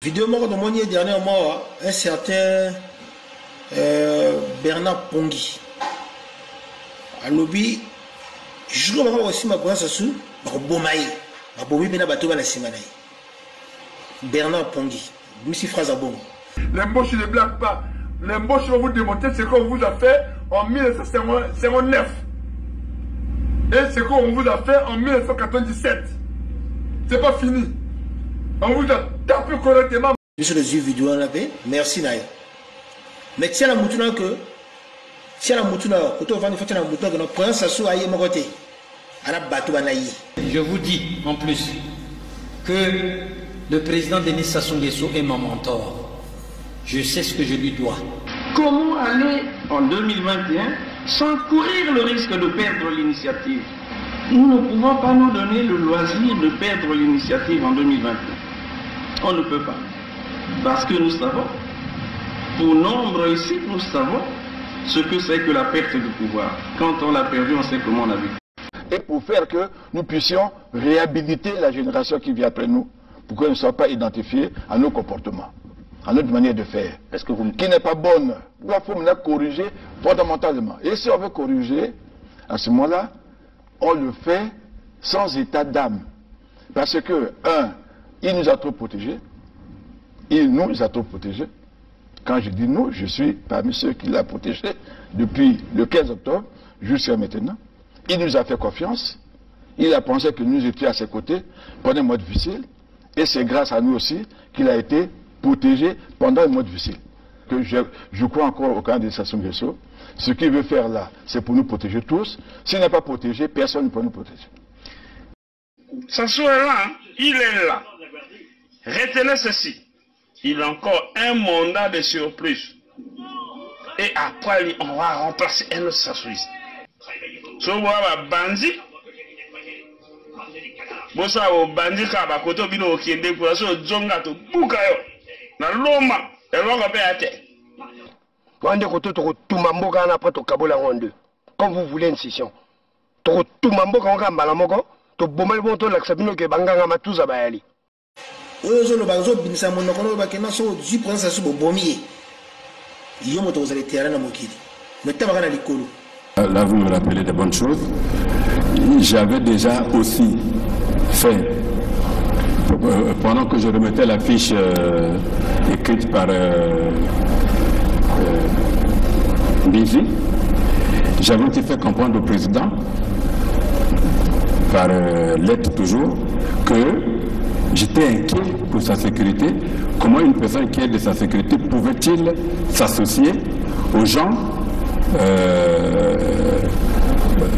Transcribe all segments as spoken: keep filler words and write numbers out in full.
Vidéo moko tomoni ye dernièrement, un certain, euh, Bernard Pongi alobi, jour bango bakosimba Président Sassou, bakoboma ye. Babomi mpe na bato bana nsima na ye. Bernard Pongi, bimisi phrase ya bongo. Les Mbochi ne blaguent pas. Les Mbochi vont vous démontrer ce qu'on vous a fait en mille neuf cent cinquante-neuf et ce qu'on vous a fait en mille neuf cent quatre-vingt-dix-sept. C'est pas fini. On vous a tapé correctement. Biso tozwi vidéo wana mpe, merci na yo. Mais tia na mutu na yo que, tia na mutu na yo, kote ovandi, faut tia na mutu na yo que non, Président Sassou aye moko te. Ana bato bana ye. Je vous dis en plus que le président Denis Sassou Nguesso est mon mentor. Je sais ce que je lui dois. Comment aller en deux mille vingt et un sans courir le risque de perdre l'initiative ? Nous ne pouvons pas nous donner le loisir de perdre l'initiative en deux mille vingt et un. On ne peut pas. Parce que nous savons, pour nombre ici, nous savons ce que c'est que la perte du pouvoir. Quand on l'a perdu, on sait comment on a vécu. Et pour faire que nous puissions réhabiliter la génération qui vient après nous, pour qu'elle ne soit pas identifiée à nos comportements, à notre manière de faire, Est-ce que vous me qui n'est pas bonne. Il faut me la corriger fondamentalement. Et si on veut corriger, à ce moment-là, on le fait sans état d'âme. Parce que, un, il nous a trop protégés. Il nous a trop protégés. Quand je dis nous, je suis parmi ceux qui l'ont protégé depuis le quinze octobre jusqu'à maintenant. Il nous a fait confiance. Il a pensé que nous étions à ses côtés pendant un mois difficile. Et c'est grâce à nous aussi qu'il a été protégé pendant un mois difficile. Que je, je crois encore au candidat Sassou Nguesso. Ce qu'il veut faire là, c'est pour nous protéger tous. S'il n'est pas protégé, personne ne peut nous protéger. Sassou est là, hein. Il est là. Retenez ceci. Il a encore un mandat de surplus. Et après lui, on va remplacer un autre Sassou ici. So boya babanzi, bosa bobanzi kaka ba kote bino okende kuna, so zonga tobuka yo na loma, eloko mpe ya te. Wana nde kote tokotumba mboka wana, après tokabola yango en deux. Comme vous voulez une scission. Tokotumba mboka yango kaka mbala moko, tobomani bongo, tolakisa bino ke banganga matuza bayali. Oyo ozoloba, ozobimisa monoko na yo, bakenda so ozwi Président Sassou, bobomi ye. Yo moto ozali terrain na mokili. Mais tabaka na likolo. Là, vous me rappelez de bonnes choses. J'avais déjà aussi fait, euh, pendant que je remettais la fiche, euh, écrite par, euh, euh, Mbizi, j'avais aussi fait comprendre au président, par, euh, lettre toujours, que j'étais inquiet pour sa sécurité. Comment une personne inquiète de sa sécurité pouvait-il s'associer aux gens, euh,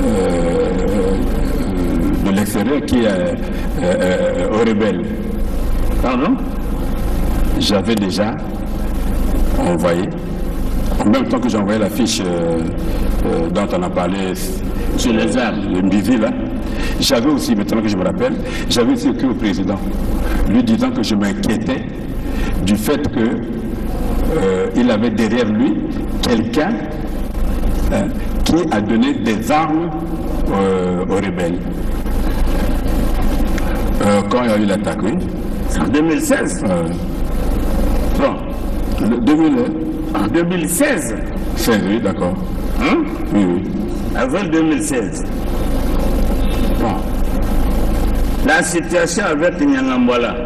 euh, de l'extérieur qui est, euh, euh, aux rebelles ? Pardon ? J'avais déjà envoyé, en même temps que j'envoyais la fiche, euh, euh, dont on a parlé sur les armes, le Mbizi là, j'avais aussi, maintenant que je me rappelle, j'avais aussi écrit au président, lui disant que je m'inquiétais du fait que, euh, il avait derrière lui quelqu'un, hein, qui a donné des armes, euh, aux rebelles. Euh, quand il y a eu l'attaque, oui. En deux mille seize. Euh, bon, le deux mille, hein ? En deux mille seize. Seize, oui, d'accord. Hein ? Oui, oui. Avril deux mille seize. Bon. La situation avec Nyangambwala,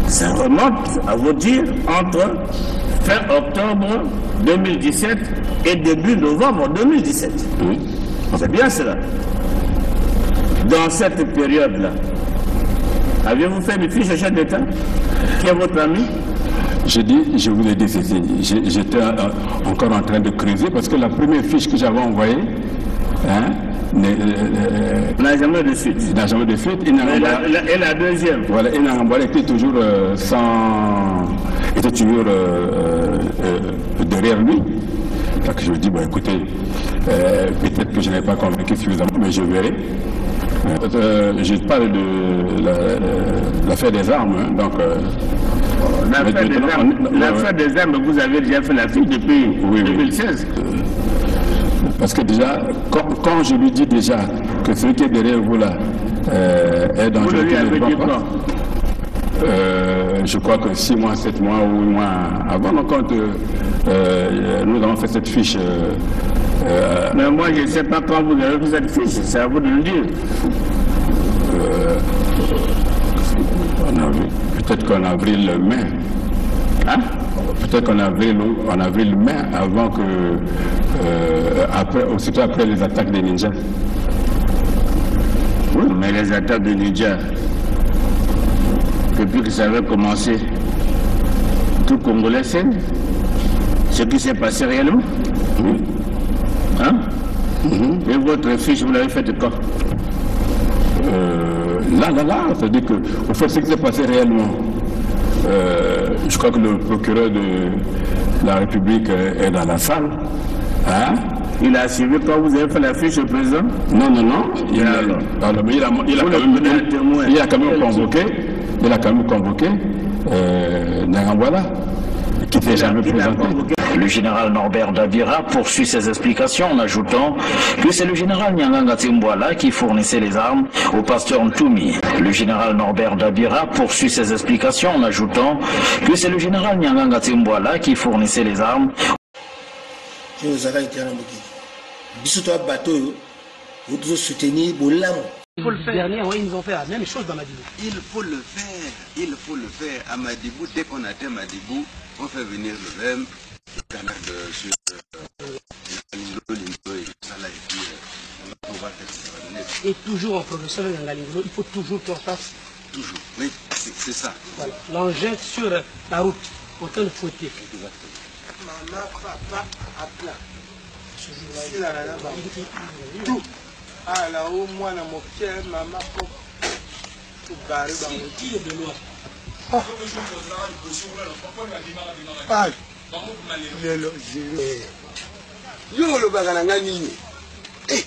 ça remonte, à vous dire, entre fin octobre deux mille dix-sept et début novembre deux mille dix-sept. Oui. C'est bien cela. Dans cette période-là, aviez-vous fait une fiche au chef d'État, qui est votre ami ? Je dis, je vous ai dit ceci, j'ai- j'étais, euh, encore en train de creuser parce que la première fiche que j'avais envoyée, hein, n'est- euh, euh, On n'a jamais de suite. il n'a jamais de suite. Il n'a Et la, la- et la deuxième ? Voilà, et Nyangambwala était toujours, euh, sans, était toujours, euh, euh, derrière lui. Donc je lui dis, bon, écoutez, euh, peut-être que je n'ai pas convaincu suffisamment, mais je verrai. Euh, je parle de la- l'affaire des armes, hein, donc. Euh, L'affaire des armes, l'affaire des armes, vous avez déjà fait la fiche depuis deux mille seize. Parce que déjà, quand, quand je lui dis déjà que celui qui est derrière vous là, euh, est dangereux, Vous lui avez dit quoi ? Euh, Je crois que six mois, sept mois ou huit mois avant, donc, quand, euh, euh, nous avons fait cette fiche, euh, euh, mais moi, je ne sais pas quand vous avez fait cette fiche, c'est à vous de le dire. Euh, en avril, peut-être qu'en avril, mai. Hein? Peut-être qu'en avril, en avril, mai, avant que, euh, après, aussitôt après les attaques des ninjas. Oui, mais les attaques des ninjas, depuis que ça avait commencé, tout Congolais sait ce qui s'est passé réellement. Oui. Hein? Mhm. Et votre fiche, vous l'avez faite quand? Euh, là, là, là, c'est-à-dire que, au fait, ce qui s'est passé réellement, euh, je crois que le procureur de la République, euh, est dans la salle. Hein? Il a suivi quand vous avez fait la fiche au président? Non, non, non. Il, alors, mais il a, il a quand même, il a quand même convoqué, il a quand même convoqué, euh, Nangambwala, qui s'est jamais présenté. Le général Norbert Dabira poursuit ses explications en ajoutant que c'est le général Nianganga Tsimbwala qui fournissait les armes au pasteur Ntumi. Le général Norbert Dabira poursuit ses explications en ajoutant que c'est le général Nianganga Tsimbwala qui fournissait les armes. Yo, ozalaka ete wana mokili. Biso to bato oyo, vous devez soutenir bolamu. Il faut le faire. Dernier, ouais, ils nous ont fait la même chose dans Madibou. Il faut le faire. Il faut le faire. À Madibou, dès qu'on atteint Madibou, on fait venir le même. Canal de, sur, euh, Lolo, Lolo et tout ça là, et puis, euh, on va pouvoir faire ça. Et toujours en progression avec Ngalingolo, il faut toujours qu'on fasse. Toujours. Oui, c'est, c'est ça. Voilà. L'engin sur la route, autant de fouetter. Exactement. Maman, papa, à plat. Sila na ba. Tout. Ah, là-haut, moi, dans mon cœur, maman, pop. Tout barré dans mon cœur. Ah. Lelo, zero. Yo, olobaka na ngai nini? Eh.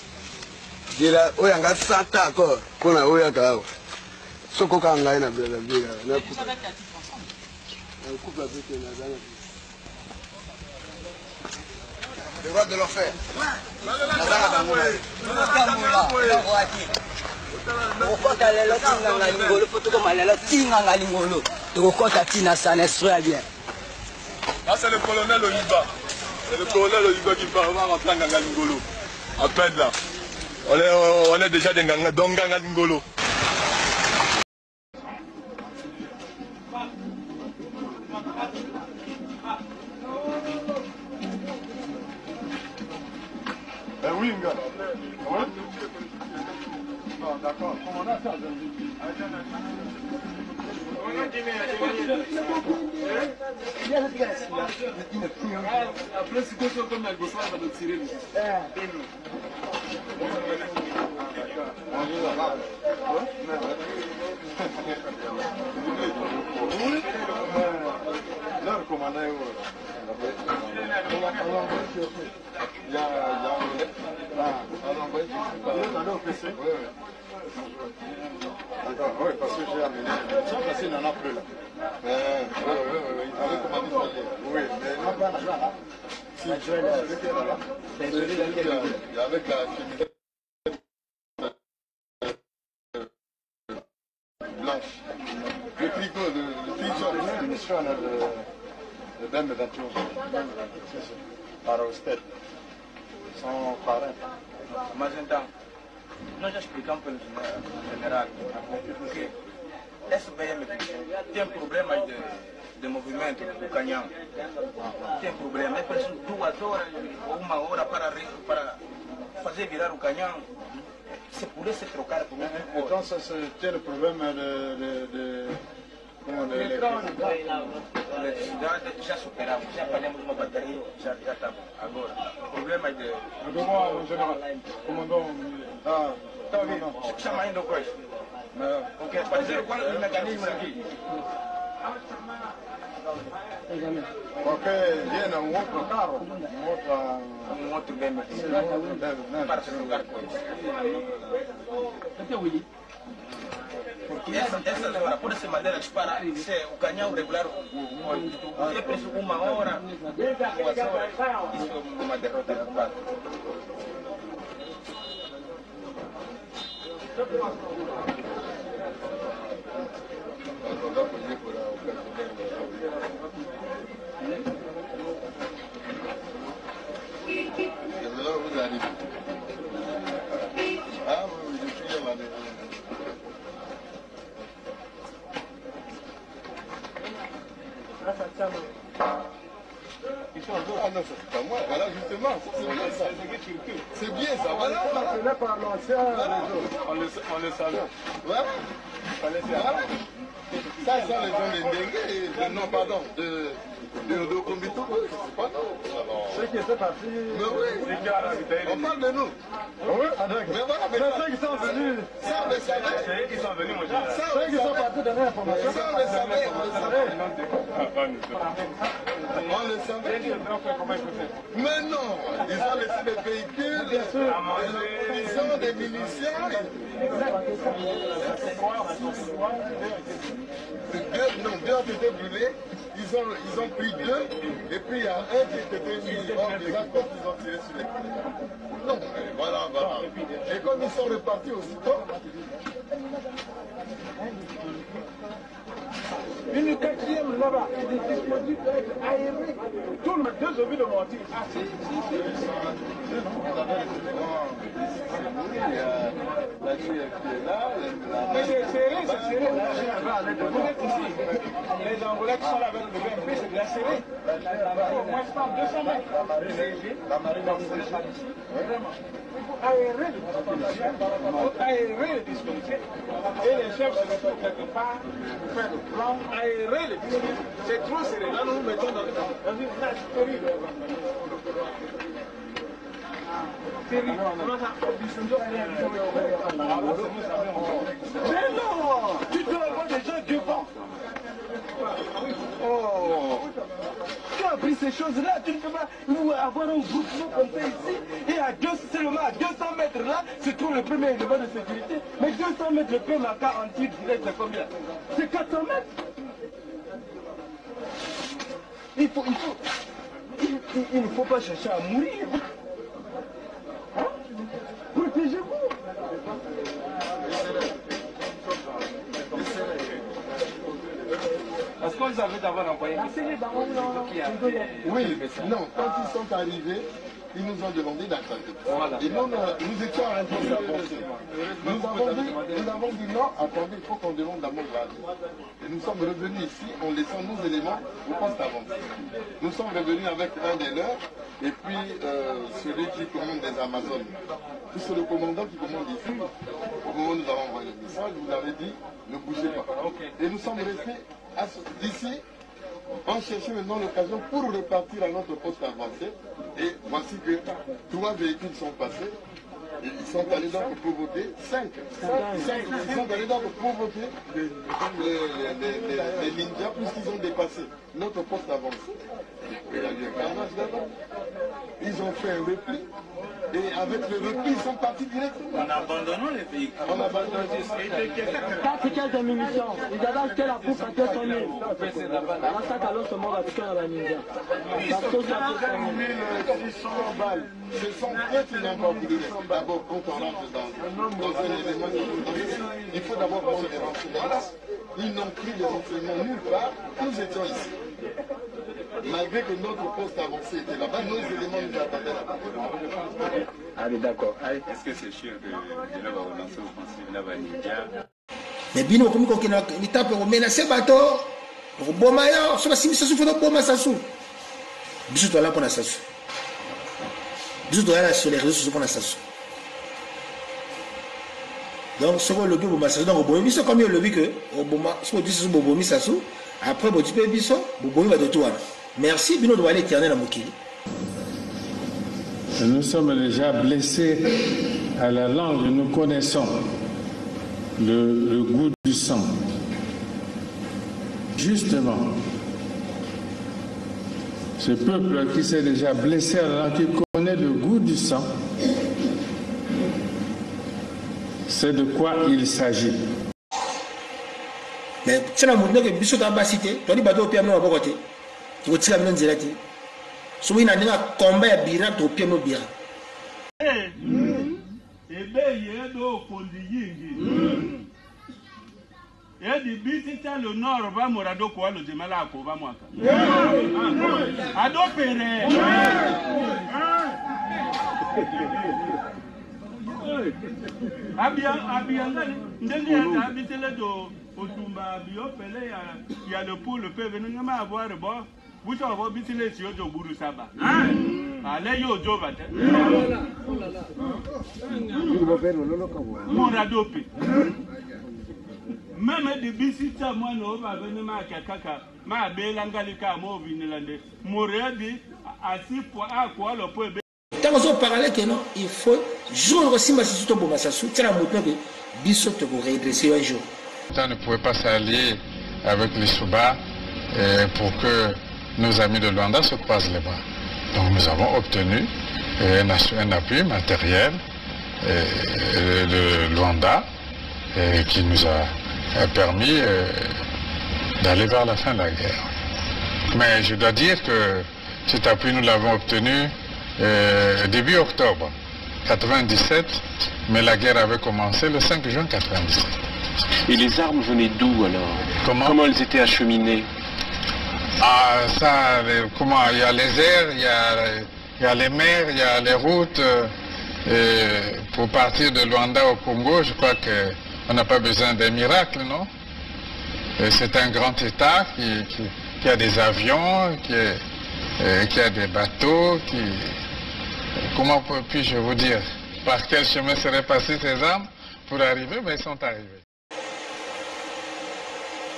Zela, oyo yanga sata encore. Mpo na oyo yaka awa. Soko kaka ngai na Brazzaville, na kufa. Na kufa mpe te, naza na le roi de l'enfer. Naza na bango na ye. Okota lelo ti Ngalingolo, mpo tokoma lelo ti Ngalingolo. Tokokota ti na Saint-Esprit ya bien. Ah, c'est le colonel Oyiba. C'est le colonel Oyiba qui va, va rentrer en Ngalingolo. À peine là. On est, on est déjà des Nganga, donc Ngalingolo. Eh oui, gars. Ouais. Non, d'accord. Commandant, ça, je dis. Après, c'est quoi ça, comme la grosse, ça va tirer, lui? Leur commandant est où, là? Il y a, il y a un... Ah, alors, oui, je sais pas. Oui, oui. D'accord, oui, parce que j'ai amené. Parce qu'il n'en a plus, là. Euh, oui, oui, oui, oui. Ils avaient commandé ça hier. Oui, mais non, pas là, là. Si, je sais que là, là. C'est celui-là qui est... Il y avait de la fumée blanche. Le Tricot, le, le Tricot. Mission, là, de, de B M vingt et onze. Par Osted. Son parrain. Magenta. Non, j'explique un peu le général. Général. Ok. S B M, c'est un problème de, de mouvement au Kanyang. C'est un problème. Mais parce que tout à l'heure, on m'a, on a pas arrêté, pas fait virer au Kanyang. C'est pour laisser trop calme pour nous. Et quand ça, c'était le problème de, de, de, comment, de l'électricité? L'électricité, déjà, c'est opérable. Déjà, pas de batterie, déjà, déjà, agora, problema de... Agora, en général, commandant, ah, tá ouvindo? Chama ainda o coisa. Ok, fazer qual o mecanismo aqui? Porque viene un altro carro, un altro, un altro B M W. Para trocar coisa. Essa, essa zona pode ser madeira dispara, se o canhão regular, o, o, o, é preciso uma hora, duas horas, isso é uma derrota de combate. Ah non, ça c'est pas moi. Voilà, justement, ça, c'est bien ça. C'est bien ça, voilà. On le, on le savait. Voilà. Voilà. Ça, ça, les gens de Ndenge, et de, non, pardon, de, de, de Kombitu, c'est pas non. Alors, ceux qui étaient partis. Mais oui, on parle de nous. Oui, avec. Mais voilà, mais ça, ceux qui sont venus. Ça, on le savait. C'est eux qui sont venus, moi, je dis. Ça, on le savait. Ceux qui sont partis donner l'information. Ça, on le savait, on le savait. On le savait. Mais non, ils ont laissé des véhicules, des munitions, des munitions. Deux, non, deux ont été brûlés. Ils ont, ils ont pris deux, et puis il y a un qui était mis hors d'usage parce qu'ils ont tiré sur les. Non, mais voilà, voilà. Et comme ils sont repartis aussitôt, une quatrième là-bas, il est disponible pour être aéré. Tout le monde, deux envies de monter. Ah, si, si, si. Mais c'est serré, c'est serré. Vous êtes ici. Les Angolais qui sont là avec le B M P, c'est bien serré. Au moins, je pense, deux cents mètres. La marine en sécurité. Vraiment. Il faut aérer le dispositif. Il faut aérer le dispositif. Et les chefs se retrouvent quelque part pour faire le plan, aérer le dispositif. C'est trop serré. Là, nous nous mettons dans, dans une nage terrible. Terrible. Mais non, tu dois avoir des gens devant. Oh, tu as appris ces choses-là, tu ne peux pas nous avoir un groupement comme ça ici, et à deux, seulement à deux cents mètres là, se trouve le premier élément de sécurité. Mais deux cents mètres, le premier marqueur en tir direct, c'est combien? C'est quatre cents mètres. Il faut, il faut, il, il- il ne faut pas chercher à mourir. Hein? Protégez-vous. Parce qu'on nous avait d'abord envoyé un message. Oui, non, quand ils sont arrivés, ils nous ont demandé d'attaquer. Voilà. Et nous, nous, nous étions à un poste avancé. Nous avons dit, nous avons dit non, attendez, il faut qu'on demande d'abord l'avis. Et nous sommes revenus ici en laissant nos éléments au poste avancé. Nous sommes revenus avec un des leurs, et puis euh, celui qui commande les Amazones. Puis c'est le commandant qui commande ici. Au moment où nous avons envoyé le message, vous avez dit, ne bougez pas. Et nous sommes restés à ce- ici, on cherchait maintenant l'occasion pour repartir à notre poste avancé. Et voici que trois véhicules sont passés. Et ils sont allés donc provoquer, cinq, cinq, ils sont allés donc provoquer les, les- les- les- les ninjas puisqu'ils ont dépassé notre poste avancé. Il y a eu un carnage là-bas. Ils ont fait un repli. Et avec le repli, ils sont partis directement. En abandonnant les véhicules. En abandonnant. Quatre caisses de munitions. Ils avaient acheté la bouffe à deux cent mille. Massacre, alors, ce mort, à tout à la ninja. Ils sont quatre mille six cents balles. Ce sont eux qui n'ont pas voulu rester. D'abord, quand on rentre dans, dans un événement, il faut d'abord prendre des renseignements. Ils n'ont pris des renseignements nulle part. Nous étions ici. Malgré que notre poste avancé était là-bas, nos éléments nous attendaient là-bas. Allez, d'accord. Allez. Est-ce que c'est sûr que Djela va relancer l'offensive là-bas, ninja? Mais bino bokomi kokende na étape ya komenacer bato, bokoboma yo, soki basimbi Sassou, faut toboma Sassou. Biso toza là mpo na Sassou. Biso toza là sur les réseaux sociaux mpo na Sassou. Donc soki olobi oboma Sassou, donc obomi biso, comme yo olobi que oboma, soki odi Sassou, bobomi Sassou, après bodi mpe biso bobomi bato tout wana. Merci, bino tobala éternel na mokili. Nous sommes déjà blessés à la langue, nous connaissons le, le goût du sang. Justement, ce peuple qui s'est déjà blessé à la langue, qui connaît le goût du sang, c'est de quoi il s'agit. Mais tina mutu ndoke biso ta basi te, todi bato pia maboko te. Tukotika bino nzela te. Soki na ndenge ya combat ya bira, tokopia bino bira. Eh, ebe ye do kondi yingi. Edi biti tia le nord ba mora do kwa lo jemala ko ba mwaka. Ado pere. Abia, abia ngani, ndenge ya da bitele do. Otumba bio pele ya, ya le poule pe venu ngama avoir bo. Buso abo bitile si ojo buru saba. Ale yo jo bate. Mora dope. Meme di bisi ta mwana oba vene ma kakaka. Ma bela ngali ka mo vinila nde. Moredi, a, a si po, a kwa lo po ebe. Ntango ozo parler que non, il faut jour osimba Sassou, toboma Sassou, tiana mutu na que biso toko redresser yo un jour. On ne pouvait pas s'allier avec les Souba, euh, pour que nos amis de Luanda se croisent les bras. Donc nous avons obtenu, euh, un assu-, un appui matériel, euh, de Luanda, euh, qui nous a, euh, permis, euh, d'aller vers la fin de la guerre. Mais je dois dire que cet appui, nous l'avons obtenu, euh, début octobre quatre-vingt-dix-sept, mais la guerre avait commencé le cinq juin quatre-vingt-dix-sept. Et les armes venaient d'où alors ? Comment ? Comment elles étaient acheminées ? Ah, ça, les, comment, il y a les airs, il y a, il y a les mers, il y a les routes, euh, et pour partir de Luanda au Congo, je crois que on n'a pas besoin d'un miracle, non ? Et c'est un grand État qui, qui, qui a des avions, qui est, euh, qui a des bateaux, qui, comment puis-je vous dire, par quel chemin seraient passées ces armes pour arriver, mais elles sont arrivées.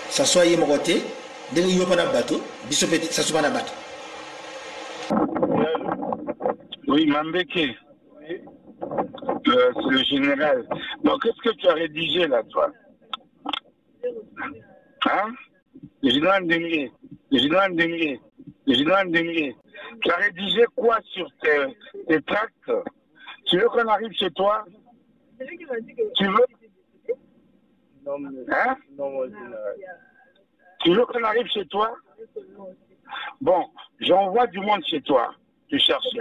Sassou aye moko te, ndenge yo pe na bateau, biso pe te, Sassou pe na bateau. Oui, Mambeke. Euh, c'est le général. Donc, qu'est-ce que tu as rédigé là, toi ? Hein ? Le général Ndenge. Le général Ndenge. Le général Ndenge. Tu as rédigé quoi sur tes, tes tracts ? Tu veux qu'on arrive chez toi ? Tu veux ? Non, mais... Hein ? Non, mon général. Tu veux qu'on arrive chez toi ? Bon, j'envoie du monde chez toi te chercher.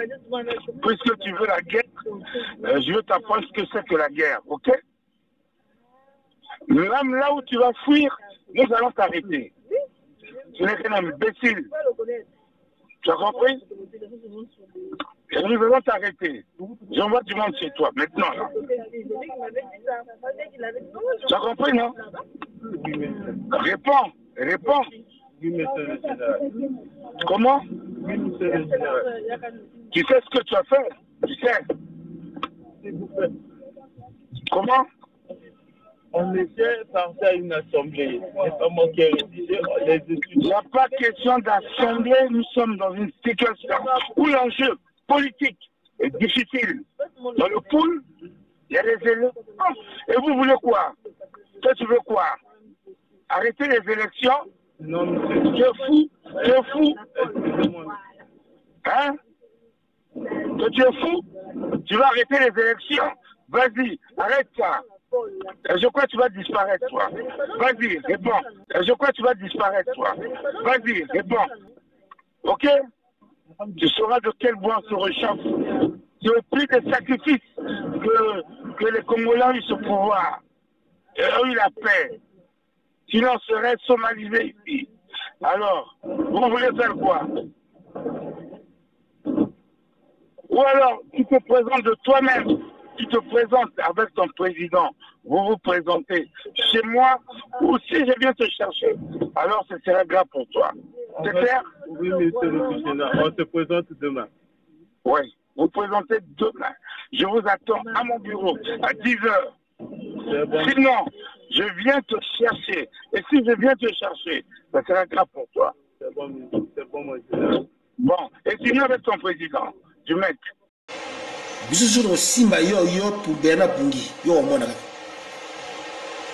Puisque tu veux la guerre, euh, je vais t'apprendre ce que c'est que la guerre, ok ? Même là où tu vas fuir, nous allons t'arrêter. Tu n'es qu'un imbécile. Tu as compris ? Et nous allons t'arrêter. J'envoie du monde chez toi, maintenant, là. Tu as compris, non ? Réponds, réponds. Oui, monsieur le général. Comment ? Oui, monsieur le général. Tu sais ce que tu as fait ? Tu sais. S'il vous plaît. Comment ? On était parti à une assemblée. C'est pas moi qui ai rédigé les études. Il n'y a pas question d'assemblée. Nous sommes dans une situation où l'enjeu politique est difficile. Dans le pool, il y a des élections. Et vous voulez quoi ? Toi, tu veux quoi ? Arrêter les élections ? Non, monsieur. Tu es fou ? Tu es fou ? Excusez-moi. Hein ? Toi, tu es fou ? Tu vas arrêter les élections ? Vas-y, arrête ça. Et je crois que tu vas disparaître, toi. Vas-y, réponds. Et je crois que tu vas disparaître, toi. Vas-y, réponds. Ok ? Tu sauras de quel bois on se réchauffe. C'est au prix des sacrifices que, que les Congolais ont eu ce pouvoir. Et ont eu la paix. Sinon, on serait somalisé ici. Alors, vous voulez faire quoi ? Ou alors, tu te présentes de toi-même, tu te présentes avec ton président. Vous vous présentez chez moi, ou si je viens te chercher, alors ce sera grave pour toi. C'est clair ? Oui, monsieur le président, on se présente demain. Oui, vous présentez demain. Je vous attends à mon bureau à dix heures. Sinon, je viens te chercher. Et si je viens te chercher, ça sera grave pour toi. C'est bon, monsieur. C'est bon, monsieur. Bon, et tu viens avec ton président, du mec. Biso jour tosimba yo, yo pour Bernard Bungi, yo omona kaka.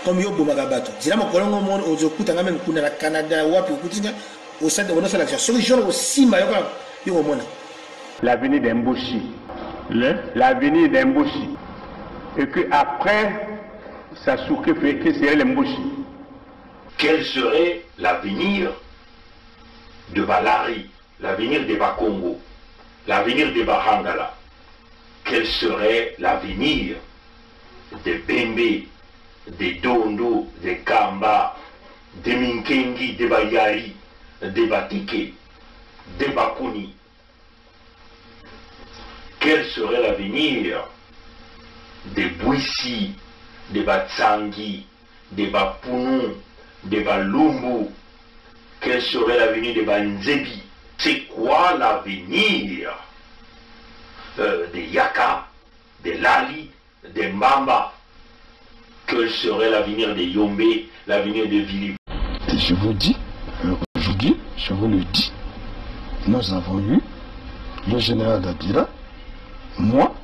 Comme yo bomaka bato. Dina mokolo ngo mon ozo kuta nga même kuna na Canada, wapi okuti nga, au centre de reconnaissance de l'action. Soki jour osimba yo kaka, yo omona. L'avenir des Mbushi. Le ? L'avenir des Mbushi. Et que après, ça souke fait que c'est les Mbushi. Quel serait l'avenir de Balari, l'avenir de Bakongo, l'avenir de Bahangala ? Quel serait l'avenir de Bembe, de Dondo, de Kamba, de Minkengi, de Bayari, de Batike, de Bakuni ? Quel serait l'avenir de Bwisi, de Batsangi, de Bapunu, de Balumbu? Quel serait l'avenir de Banzebi? C'est quoi l'avenir, euh, de Yaka, de Lali, de Mbamba? Quel serait l'avenir de Yombe, l'avenir de Vili? Et je vous dis, euh, aujourd'hui, je vous le dis, nous avons eu le général Dabira, moi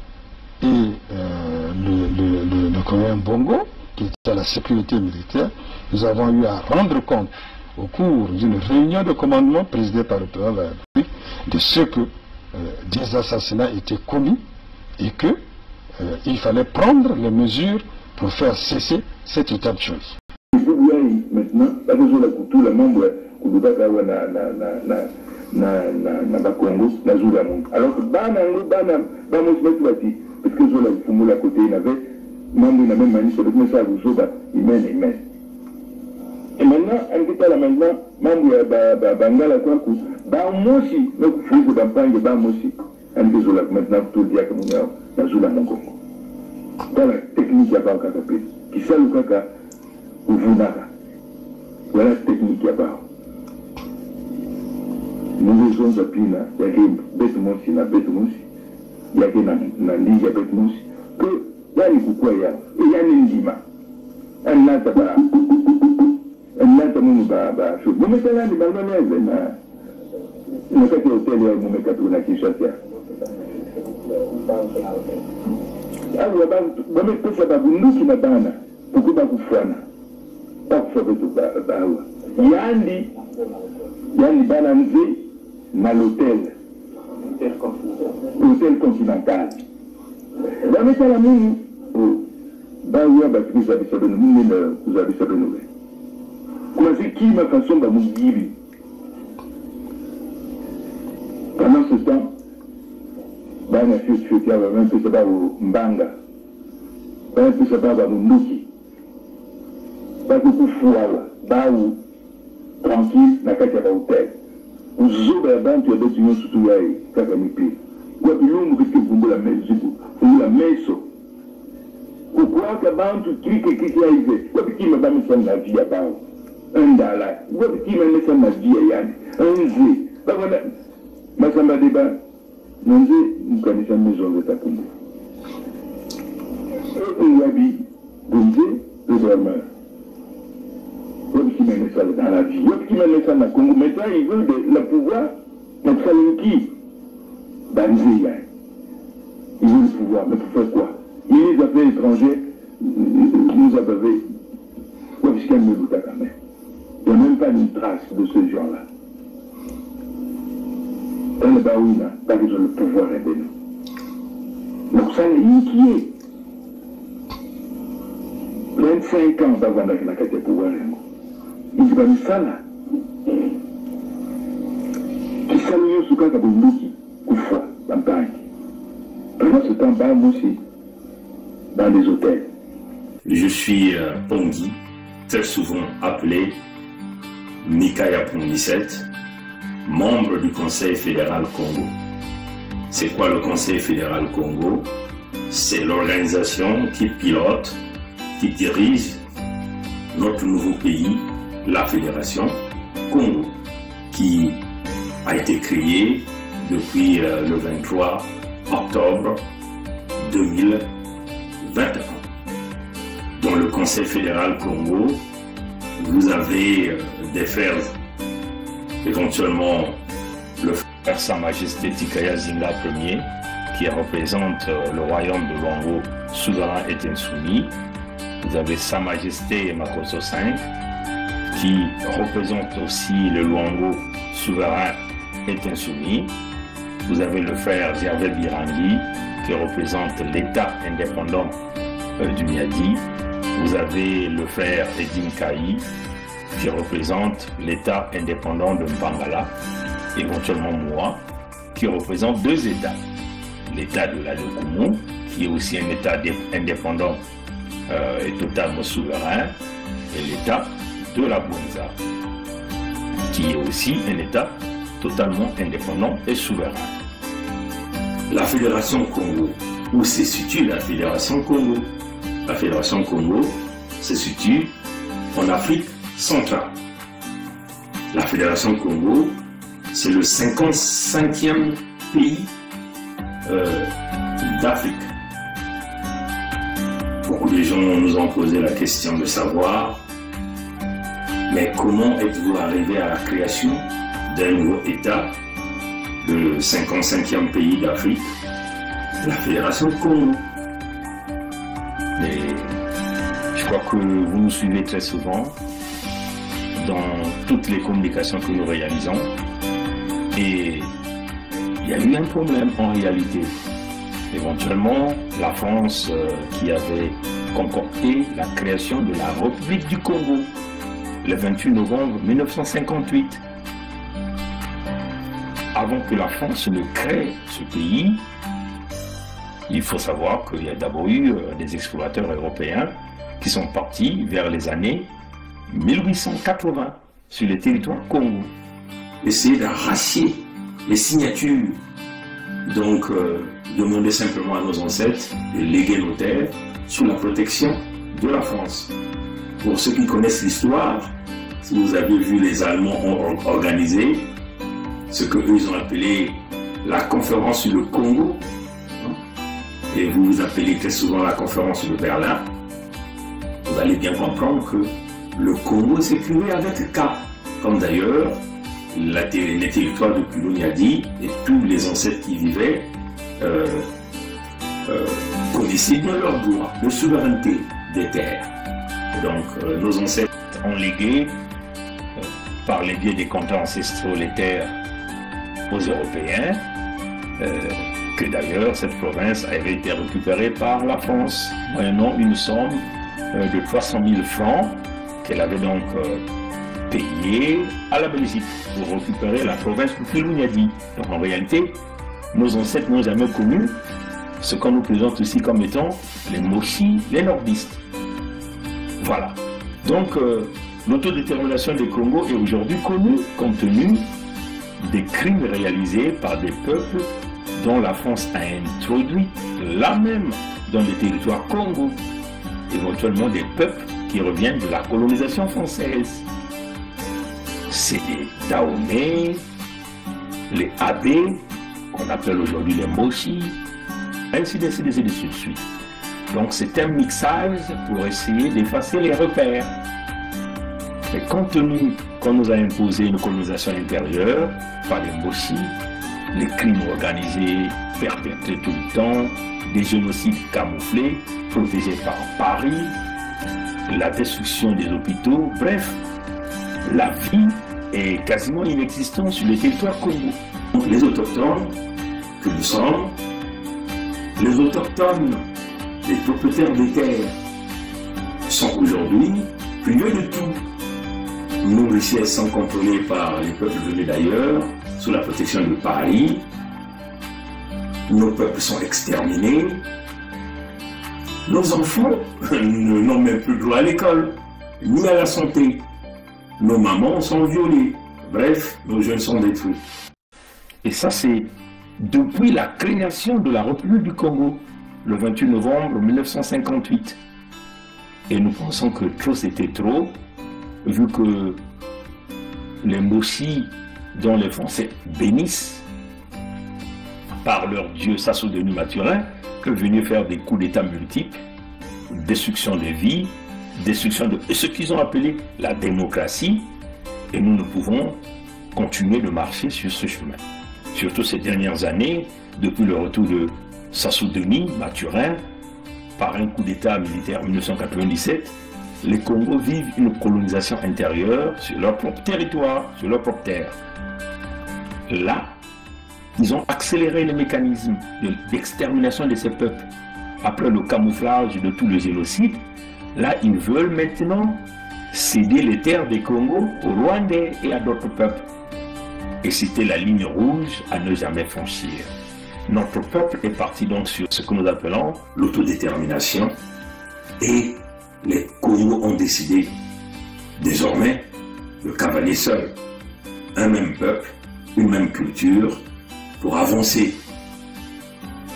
et, euh, le, le, le, le colonel Bongo, qui était à la sécurité militaire. Nous avons eu à rendre compte au cours d'une réunion de commandement présidée par le président de la République de ce que, euh, des assassinats étaient commis et que, euh, il fallait prendre les mesures pour faire cesser cet état de choses. Bubu yayi maintenant, ba ke zola kutula mambu ya kulukaka awa na, na, na, na, na, na, na Bakongo, na zulu ya muntu. Alors que bana yango, bana, ba mosi beto bati, beto ke zola kufungula côté yina ve, mambu yina me manisa, beto me sala buzoba, amen, amen. Et maintenant, yandi ke tala maintenant, mambu ya ba, ba, Bangala kwaku, ba mosi me kufuiza bampangi, ba mosi yandi ke zola maintenant kutula diaka munu yawu na zulu ya Mukongo. Tala technique ya bawu kaka pe. Kisalu kaka kuvunaka. Voilà technique ya bawu. Mu ke zonza mpila, ya ke beto mosi na beto mosi, ya ke na, na ndinga ya beto mosi, que yandi kukwa yawu, et yandi ndima. Yandi lata ba, yandi lata munu ba, ba, so, mu me tala yandi ba lwele na, na kati ya hôtel yayi mu me katuka na Kinshasa. Awa ba, ba me pesa ba bunduki na bana, pourquoi ba kufwana? Ba kufwa beto ba, ba awa. Yandi, yandi bana nze na l'hôtel. Hôtel Continental. Ba me tala munu, oh, bawu ya ba ke zabisa beno, munu na kuzabisa beno ve. Kuma se kima kasomba muyibi. Pendant ce temps, bana fioti fioti awa, ba me pesa bawu mbanga. Ba me pesa bawu ba bunduki. Ba ke kufwa awa, bawu tranquille na kati ya ba hôtel. Buzoba ya bantu ya beto nyonso tu yayi, kaka ni mpila. Wapi lumbu beto ke vumbula me-, ziku, vumbula meso? Kukwaka bantu kiki kiki yayi ve. Wapi kima ba me sala na vie ya bawu? Un Ndala, wapi kima me sala na vie ya yandi? Un Nze, ba vanda Massamba-Débat, na Nze, mu kanisa maison de takumbu. E, e, wapi Nze, le dormeur? Wapi kima me sala dans la vie? Wapi kima me sala na Congo? Maintenant, ils veulent de, le pouvoir, na kusala nki? Ba Nze yayi. Ils veulent le pouvoir, mais pour faire quoi? Ministre des Affaires étrangères, nous avons, wapi sika me lutaka mais. Il n'y a même pas une trace de ce genre-là. Tala bawu yina, ba ke zola pouvoir ya beno. Na kusala inki ye? Vingt-cinq ans ba vandaka na kati ya pouvoir yango. Inki ba me sala? Kisalu nyonso kaka bunduki, kufwa bampangi. Pendant ce temps, ba mosi ba na les hôtels. Je suis, euh, Pongi, très souvent appelé Mikaya Pongi sept, membre du Conseil fédéral Kongo. C'est quoi le Conseil fédéral Kongo? C'est l'organisation qui pilote, qui dirige notre nouveau pays, la Fédération Kongo, qui a été créée depuis, euh, le vingt-trois octobre deux mille vingt et un. Dans le Conseil fédéral Kongo, vous avez, euh, des frères, éventuellement le frère Sa Majesté Tikaya Zinga premier, qui représente, euh, le royaume de Loango, souverain et insoumis. Vous avez Sa Majesté Makosso cinq, qui représente aussi le Loango, souverain et insoumis. Vous avez le frère Gervais Birangi, qui représente l'État indépendant, euh, du Miadi. Vous avez le frère Eddy Nkayi, qui représente l'État indépendant de Mpangala, éventuellement Moua, qui représente deux États. L'État de la Lékoumou, qui est aussi un État dé-, indépendant, euh, et totalement souverain, et l'État de la Bouenza, qui est aussi un État totalement indépendant et souverain. La Fédération Kongo, où se situe la Fédération Kongo? La Fédération Kongo se situe en Afrique centrale. La Fédération Kongo, c'est le cinquante-cinquième pays euh, d'Afrique. Beaucoup de gens nous ont posé la question de savoir, mais comment êtes-vous arrivé à la création d'un nouveau État, le cinquante-cinquième pays d'Afrique, la Fédération Kongo? Et je crois que vous nous suivez très souvent dans toutes les communications que nous réalisons. Et il y a eu un problème en réalité. Éventuellement, la France euh, qui avait concocté la création de la République du Congo le vingt-huit novembre mille neuf cent cinquante-huit. Avant que la France ne crée ce pays, il faut savoir qu'il y a d'abord eu euh, des explorateurs européens qui sont partis vers les années mille huit cent quatre-vingts sur le territoire Kongo. Essayer d'arracher les signatures. Donc, euh, demander simplement à nos ancêtres de léguer nos terres sous la protection de la France. Pour ceux qui connaissent l'histoire, si vous avez vu, les Allemands ont or- organisé ce que eux ils ont appelé la conférence sur le Congo, hein, et vous vous appelez très souvent la conférence de Berlin, vous allez bien comprendre que le Congo s'écrivait avec K, comme d'ailleurs la ter- les territoires de Kilunyadia et tous les ancêtres qui vivaient euh, euh, connaissaient bien leur droit de souveraineté des terres. Donc, euh, nos ancêtres ont légué, euh, par les biais des contrats ancestraux, les terres aux Européens, euh, que d'ailleurs cette province avait été récupérée par la France, moyennant une somme euh, de trois cent mille francs qu'elle avait donc euh, payé à la Belgique pour récupérer la province de Kilunyadia. Donc en réalité, nos ancêtres n'ont jamais connu ce qu'on nous présente ici comme étant les Mbochi, les nordistes. Voilà. Donc, euh, l'autodétermination des Kongo est aujourd'hui connue compte tenu des crimes réalisés par des peuples dont la France a introduit là même dans les territoires Kongo, éventuellement des peuples qui reviennent de la colonisation française. C'est les Dahomey, les Abé, qu'on appelle aujourd'hui les Mbochi, ainsi de suite, ainsi de suite. Donc c'est un mixage pour essayer d'effacer les repères. Mais compte tenu qu'on nous a imposé une colonisation intérieure par les Mbochi, les crimes organisés perpétrés tout le temps, des génocides camouflés, protégés par Paris, la destruction des hôpitaux, bref, la vie est quasiment inexistante sur le territoire Kongo. Donc les autochtones que nous sommes, les autochtones, les propriétaires des terres, sont aujourd'hui privés de tout. Nos richesses sont contrôlées par les peuples venus d'ailleurs, sous la protection de Paris. Nos peuples sont exterminés. Nos enfants ne- n'ont même plus droit à l'école, ni à la santé. Nos mamans sont violées. Bref, nos jeunes sont détruits. Et ça, c'est depuis la création de la République du Congo, le vingt-huit novembre mille neuf cent cinquante-huit. Et nous pensons que trop, c'était trop, vu que les Mbochi, dont les Français bénissent, par leur dieu Sassou Denis Mathurin, que venaient faire des coups d'État multiples, destruction des vies, destruction de ce qu'ils ont appelé la démocratie, et nous ne pouvons continuer de marcher sur ce chemin. Surtout ces dernières années, depuis le retour de Sassou Denis Mathurin, par un coup d'État militaire en mille neuf cent quatre-vingt-dix-sept, les Kongo vivent une colonisation intérieure sur leur propre territoire, sur leur propre terre. Là, ils ont accéléré les mécanismes de- d'extermination de ces peuples. Après le camouflage de tous les génocides, là, ils veulent maintenant céder les terres des Kongo aux Rwandais et à d'autres peuples. Et c'était la ligne rouge à ne jamais franchir. Notre peuple est parti donc sur ce que nous appelons l'autodétermination et les Kongo ont décidé désormais de cavaler seuls. Un même peuple, une même culture pour avancer,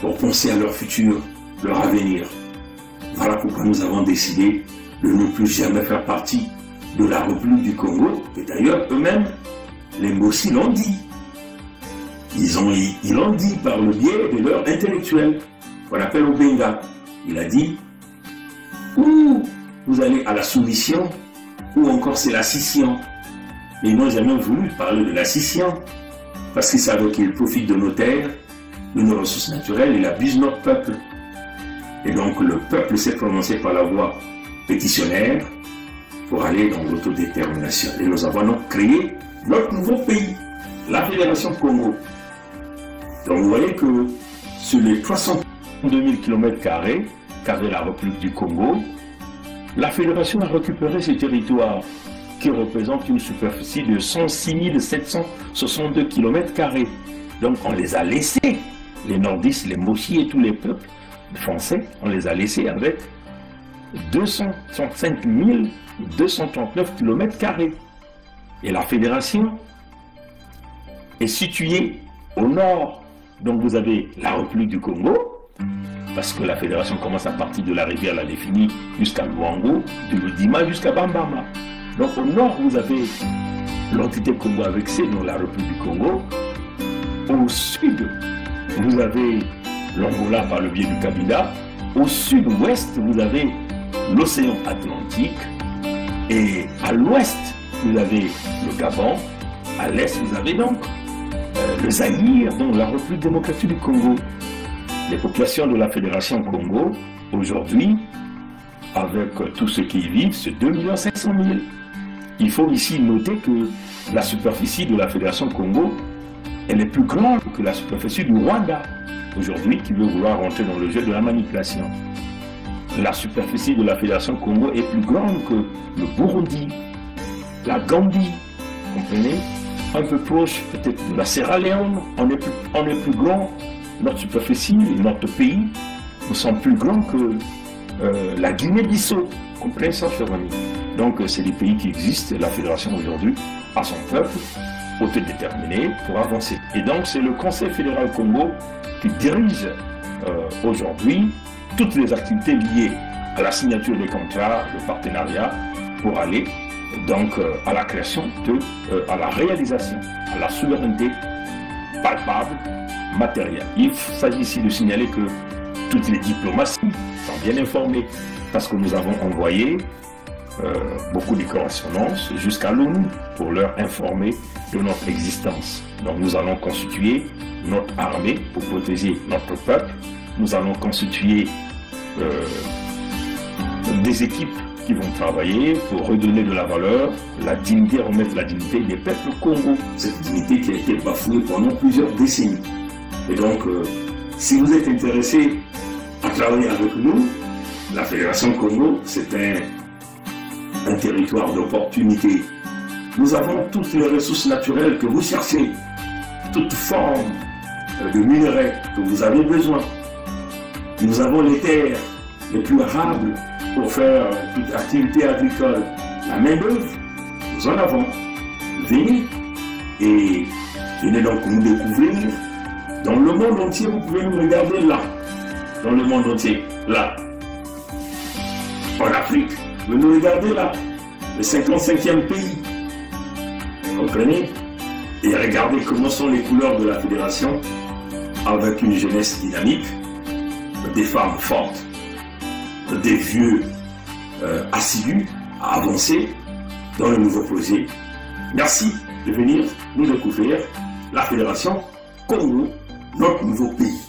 pour penser à leur futur, leur avenir. Voilà pourquoi nous avons décidé de ne plus jamais faire partie de la République du Congo, et d'ailleurs eux-mêmes, les Mbochi l'ont dit. Ils ont, ils l'ont dit par le biais de leurs intellectuels, qu'on appelle Obenga. Il a dit, ou vous allez à la soumission, ou encore c'est la scission. Mais ils n'ont jamais voulu parler de la scission, parce qu'ils savent qu'ils profitent de nos terres, de nos ressources naturelles, ils abusent notre peuple. Et donc le peuple s'est prononcé par la voie pétitionnaire pour aller dans l'autodétermination. Et nous avons donc créé notre nouveau pays, la Fédération Kongo. Donc vous voyez que sur les trois cent deux mille kilomètres carrés qu'avait la République du Congo, la Fédération a récupéré ces territoires qui représentent une superficie de cent six mille sept cent soixante-deux kilomètres carrés. Donc on les a laissés, les nordistes, les Mbochi et tous les peuples français, on les a laissés avec deux cent trente-cinq mille deux cent trente-neuf kilomètres carrés. Et la fédération est située au nord. Donc vous avez la République du Congo, parce que la fédération commence à partir de la rivière la Défini jusqu'à Luango, de Loudima jusqu'à Bambama. Donc au nord, vous avez l'entité Congo avec C, donc la République du Congo. Au sud, vous avez l'Angola par le biais du Cabinda. Au sud-ouest, vous avez l'océan Atlantique. Et à l'ouest, vous avez le Gabon. À l'est, vous avez donc euh, le Zaïre, donc la République démocratique du Congo. Les populations de la Fédération Kongo, aujourd'hui, avec euh, tous ceux qui y vivent, c'est deux millions cinq cent mille. Il faut ici noter que la superficie de la Fédération Kongo, elle est plus grande que la superficie du Rwanda, aujourd'hui, qui veut vouloir rentrer dans le jeu de la manipulation. La superficie de la Fédération Kongo est plus grande que le Burundi, la Gambie, comprenez ? Un peu proche peut-être de la Sierra Leone, on est plus, on est plus grand, notre superficie, notre pays, nous sommes plus grands que euh, la Guinée-Bissau, comprenez ça, chers amis ? Donc euh, c'est des pays qui existent, la fédération aujourd'hui a son peuple autodéterminé pour avancer. Et donc c'est le Conseil fédéral Kongo qui dirige euh, aujourd'hui toutes les activités liées à la signature des contrats, le partenariat, pour aller donc euh, à la création de, euh, à la réalisation, à la souveraineté palpable, matérielle. Il s'agit ici de signaler que toutes les diplomaties sont bien informées parce que nous avons envoyé euh, beaucoup de correspondances jusqu'à l'ONU pour leur informer de notre existence. Donc nous allons constituer notre armée pour protéger notre peuple. Nous allons constituer euh, des équipes qui vont travailler pour redonner de la valeur, la dignité, remettre la dignité des peuples Kongo. Cette dignité qui a été bafouée pendant plusieurs décennies. Et donc, euh, si vous êtes intéressé à travailler avec nous, la Fédération Kongo, c'est un, un territoire d'opportunité. Nous avons toutes les ressources naturelles que vous cherchez, toute forme euh, de minerais que vous avez besoin. Nous avons les terres les plus arables pour faire toute activité agricole. La main-d'œuvre, nous en avons. Venez et venez donc nous découvrir. Dans le monde entier, vous pouvez nous regarder là. Dans le monde entier, là. En Afrique, vous pouvez nous regarder là. Le cinquante-cinquième pays. Comprenez ? Et regardez comment sont les couleurs de la fédération avec une jeunesse dynamique, des femmes fortes, des vieux euh, assidus à avancer dans le nouveau projet. Merci de venir nous découvrir la Fédération Kongo, notre nouveau pays.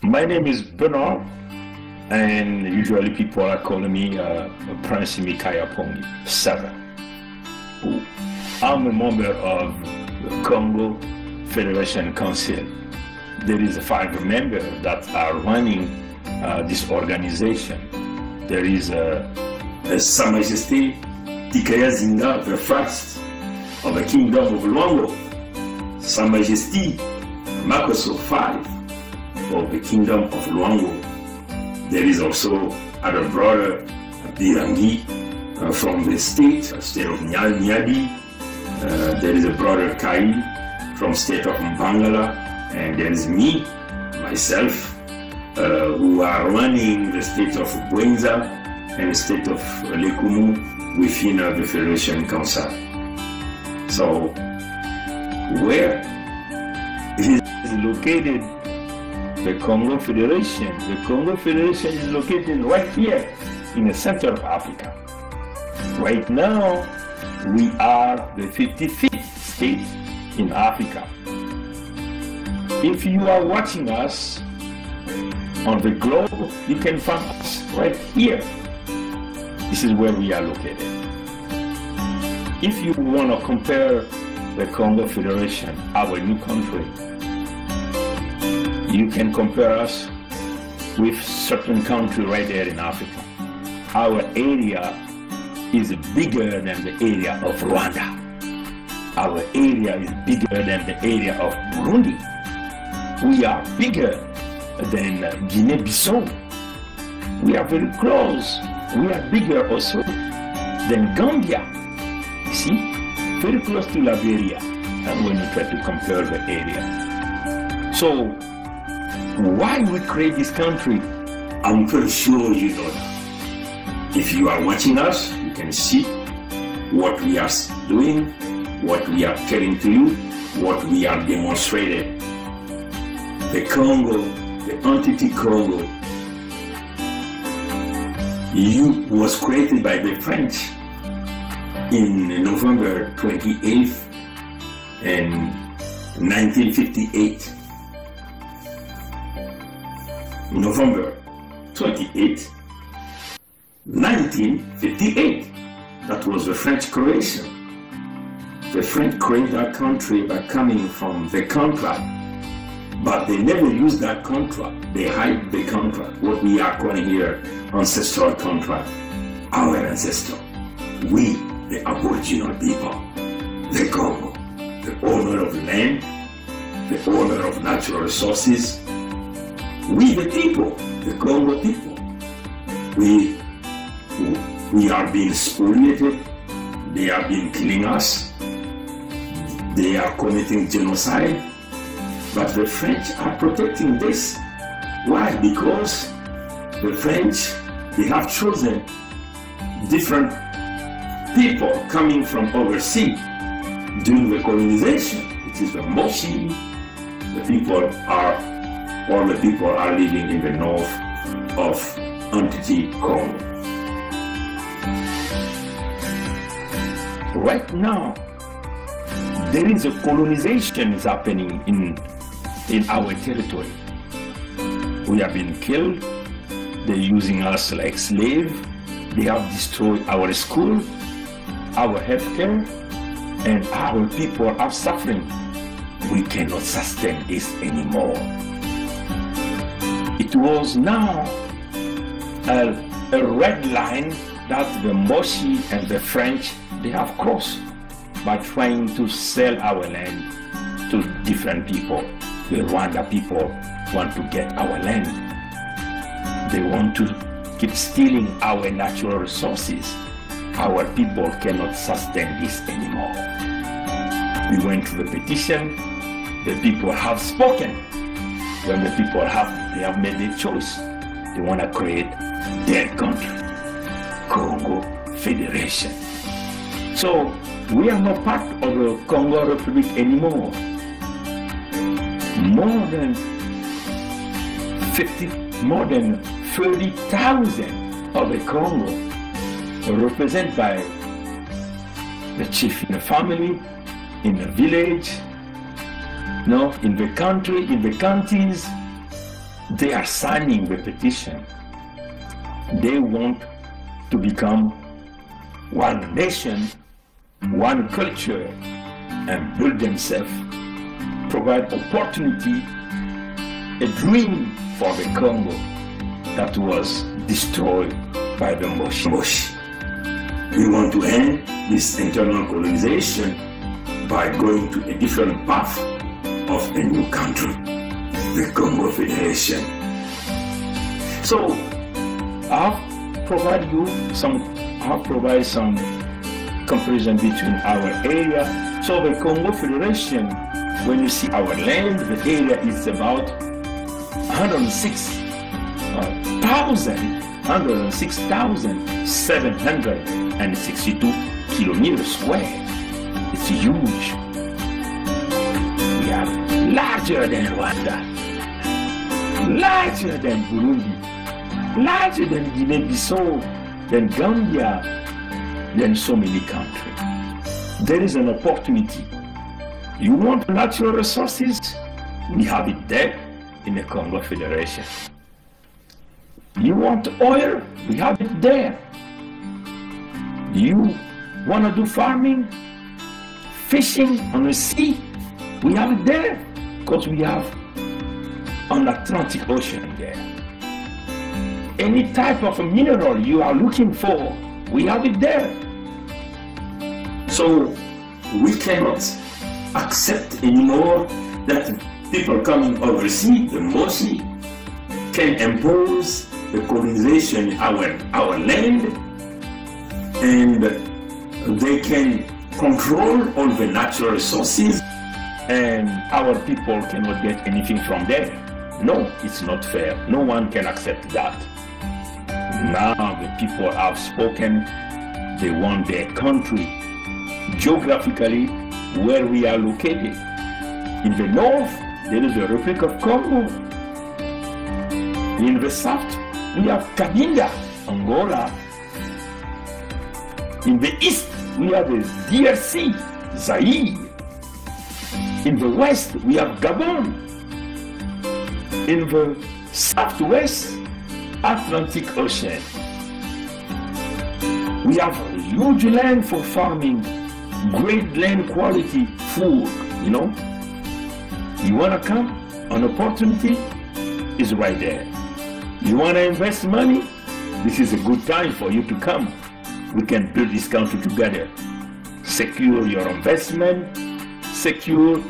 My name is Bernard, and usually people are calling me uh, Prince Mikaya Pongi seven. I'm a member of the Congo Federation Council. There is five members that are running uh, this organization. There is uh, uh, Sa Majesté Tikaya Zinga the first of the Kingdom of Luango, Sa Majesté Makosso five of the Kingdom of Luango. There is also other brother Birangi uh, from the state, state of Nyal Nyadi. Uh, there is a brother Kai from state of Mpangala, and there is me, myself, uh, who are running the state of Bouenza and the state of Lékoumou within, uh, the Federation Council. So, where is located the Kongo Federation? The Kongo Federation is located right here in the center of Africa. Right now, we are the fifty-fifth state in Africa. If you are watching us on the globe, you can find us right here. This is where we are located. If you want to compare the Kongo Federation, our new country, you can compare us with certain country right there in Africa. Our area is bigger than the area of Rwanda. Our area is bigger than the area of Burundi. We are bigger than, uh, Guinea-Bissau. We are very close. We are bigger also than Gambia. You see? Very close to Liberia. And when you try to compare the area. So, why we create this country? I'm pretty sure you know that. If you are watching us, you can see what we are s-, doing, what we are telling to you, what we are demonstrating. The Congo, the entity Congo, you was created by the French in November twenty-eighth in nineteen fifty-eight. November twenty-eighth, nineteen fifty-eight. That was the French creation. The French create that country by coming from the contract, but they never use that contract. They hide the contract. What we are calling here ancestral contract. Our ancestor, we, the Aboriginal people, the Congo, the owner of the land, the owner of natural resources. We, the people, the Congo people, we, we are being spoliated. They are being killing us. They are committing genocide. But the French are protecting this. Why? Because the French, they have chosen different people coming from overseas during the colonization. It is the Mboshi. The people are, all the people are living in the north of entity Congo. Right now, there is a colonization is happening in, in our territory. We have been killed. They're using us like slave. They have destroyed our school, our healthcare, and our people are suffering. We cannot sustain this anymore. It was now a, a red line that the Mboshi and the French, they have crossed by trying to sell our land to different people. The Rwanda people want to get our land. They want to keep stealing our natural resources. Our people cannot sustain this anymore. We went to the petition. The people have spoken. When the people have, they have made a choice. They wanna create their country, Congo Federation. So we are not part of the Congo Republic anymore. More than fifty, more than thirty thousand of the Congo, represented by the chief in the family, in the village, no, in the country, in the counties, they are signing the petition. They want to become one nation, one culture, and build themselves, provide opportunity, a dream for the Congo that was destroyed by the Mboshi. We want to end this internal colonization by going to a different path of a new country, the Congo Federation. So, I've provided you some, I've provided some comparison between our area. So the Congo Federation, when you see our land, the area is about one hundred six thousand, hundred and six thousand seven hundred and sixty-two kilometers square. It's huge. We are larger than Rwanda, larger than Burundi, larger than Guinea-Bissau, than Gambia, than so many countries. There is an opportunity. You want natural resources? We have it there in the Congo Federation. You want oil? We have it there. You wanna do farming, fishing on the sea? We have it there, 'cause we have an Atlantic Ocean there. Any type of mineral you are looking for, we have it there. So we cannot accept anymore that people coming overseas, the Mbochi, can impose the colonization our, our land, and they can control all the natural resources, and our people cannot get anything from them. No, it's not fair. No one can accept that. Now the people have spoken. They want their country geographically where we are located. In the north, there is the Republic of Congo. In the south, we have Cabinda, Angola. In the east, we have the D R C, Zaire. In the west, we have Gabon. In the southwest, Atlantic Ocean. We have huge land for farming, great land quality food, you know. You wanna come? An opportunity is right there. You wanna invest money? This is a good time for you to come. We can build this country together. Secure your investment, secure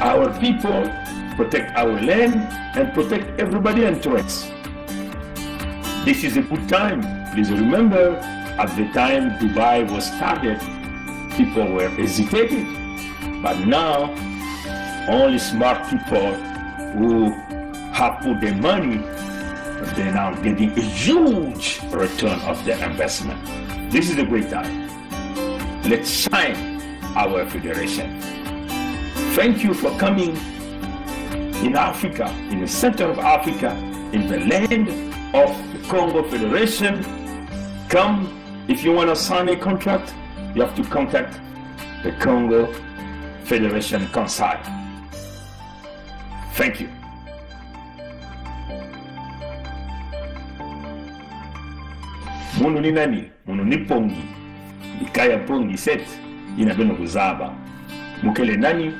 our people, protect our land, and protect everybody interests. This is a good time. Please remember, at the time Dubai was started, people were hesitating. But now, only smart people who have put their money, they're now getting a huge return of their investment. This is a great time. Let's shine our federation. Thank you for coming in Africa, in the center of Africa, in the land of the Congo Federation. Come, if you wanna sign a contract, you have to contact the Congo Federation Council. Thank you. Munu ni nani? Munu ni Pongi. Likaya Pongi sept, yina beno kuzaba. Mu kele nani?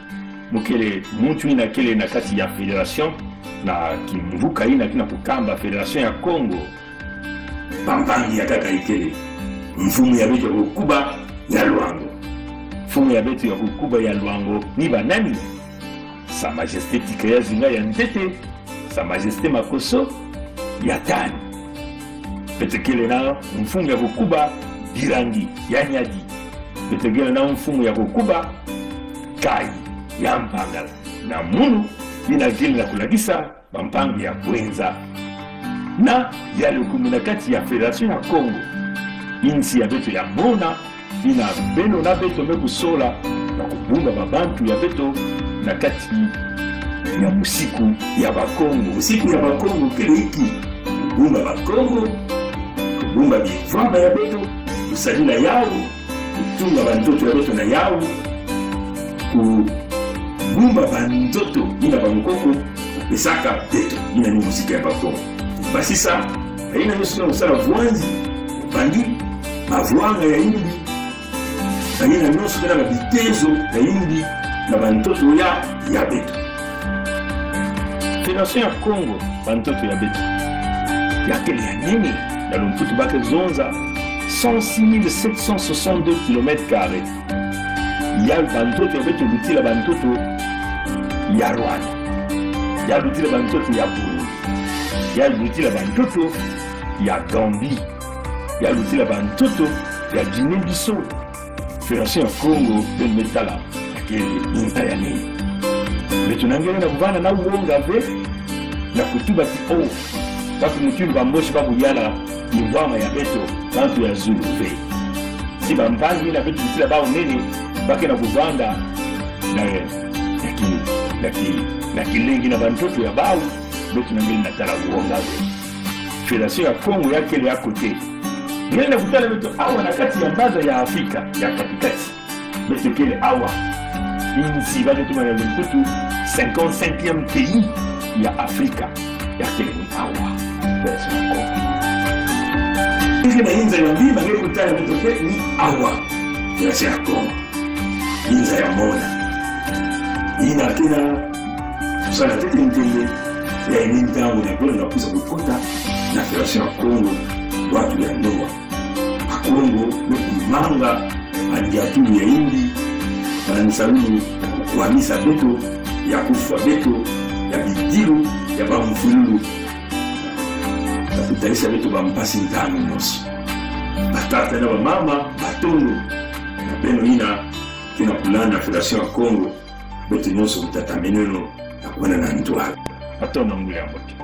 Mu kele muntu yina kele na kati ya fédération, na kimvuka yina kina kukamba Fédération ya Congo. Bampangi ya nkaka ikele. Mfumu ya beto ya kukuba ya Loango. Mfumu ya beto ya kukuba ya Loango ni banani? Sa Majesté Tchicaya Zinga ya ntete, Sa Majesté Makosso ya tanu. Beto kele na mfumu ya kukuba Birangi ya Niari. Beto kele na mfumu ya kukuba Kayi ya Mpangala. Na munu, yina kele na kulakisa bampangi ya Bouenza na ya Lékoumou na kati ya Fédération ya Congo. Insi ya beto ya mona, yina beno na beto me kusola na kubumba babantu ya beto na kati ya musiku ya Bakongo. Musiku ya Bakongo kele inki? Kubumba Bakongo, kubumba bivwama ya beto, kusadila yau, kutunga bantoto ya beto na yau, kubumba bantoto yina bankoko bapesaka beto. Yina ni musiku ya Bakongo. Basisa, bayina nyonso na kusala vwanzi, bandi, mavwanga ya yimbi, bayina nyonso na babitezo ya yimbi na bantoto ya, ya beto. Fédération ya Congo, bantoto ya beto. Ya kele ya nene, na lumputu ba ke zonza, cent six mille sept cent soixante-deux kilomètres carrés. Ya bantoto ya beto lutila bantoto ya Rwanda. Ya lutila bantoto ya Burundi. Ya lutila bantoto ya Gambie. Ya lutila bantoto ya Guinée-Bissau. Fédération ya Congo, beno me tala, ya kele inta ya nene. Beto na ngele na kuvanda na wonga ve, na kutuba ti, oh, Ba ku mutindu ba Mbochi ba kuyala mvwama ya beto, bantu ya zulu ve. Si bampangi na beto bisila bau nene, ba ke na kuvanda na, na ki-, na ki-, na kilengi na bantoto ya bau, beto na nge na tala wonga ve. Fédération ya Kongo ya kele ya côté. Nge na kutala beto awa na kati ya mbanza ya Afrika ya kati-kati. Beto kele awa. Insi ba beto mana lumputu, cinquante-cinquième pays ya Afrika. Ya kele ni awa. Fédération ya Kongo. Insi na inza ya mbi, ma nge kutala beto ke ni awa. Fédération ya Kongo. Inza ya mona. Ina kena sala tete ntende ya ini ntangu na bolo na kusa kukota na Fédération ya Kongo, watu ya Noa. Bakongo me kumanga bandiatulu ya imbi, bansalulu ya kukwamisa beto, ya kufwa beto, ya bidilu, ya bamfululu, ya kutalisa beto bampasi ntangu nyonso. Batata na bamama, matondo na beno ina ke na kulanda Fédération ya Kongo. Beto nyonso kutatamana na kwenda na ntwala. Matondo nguli ya mbote.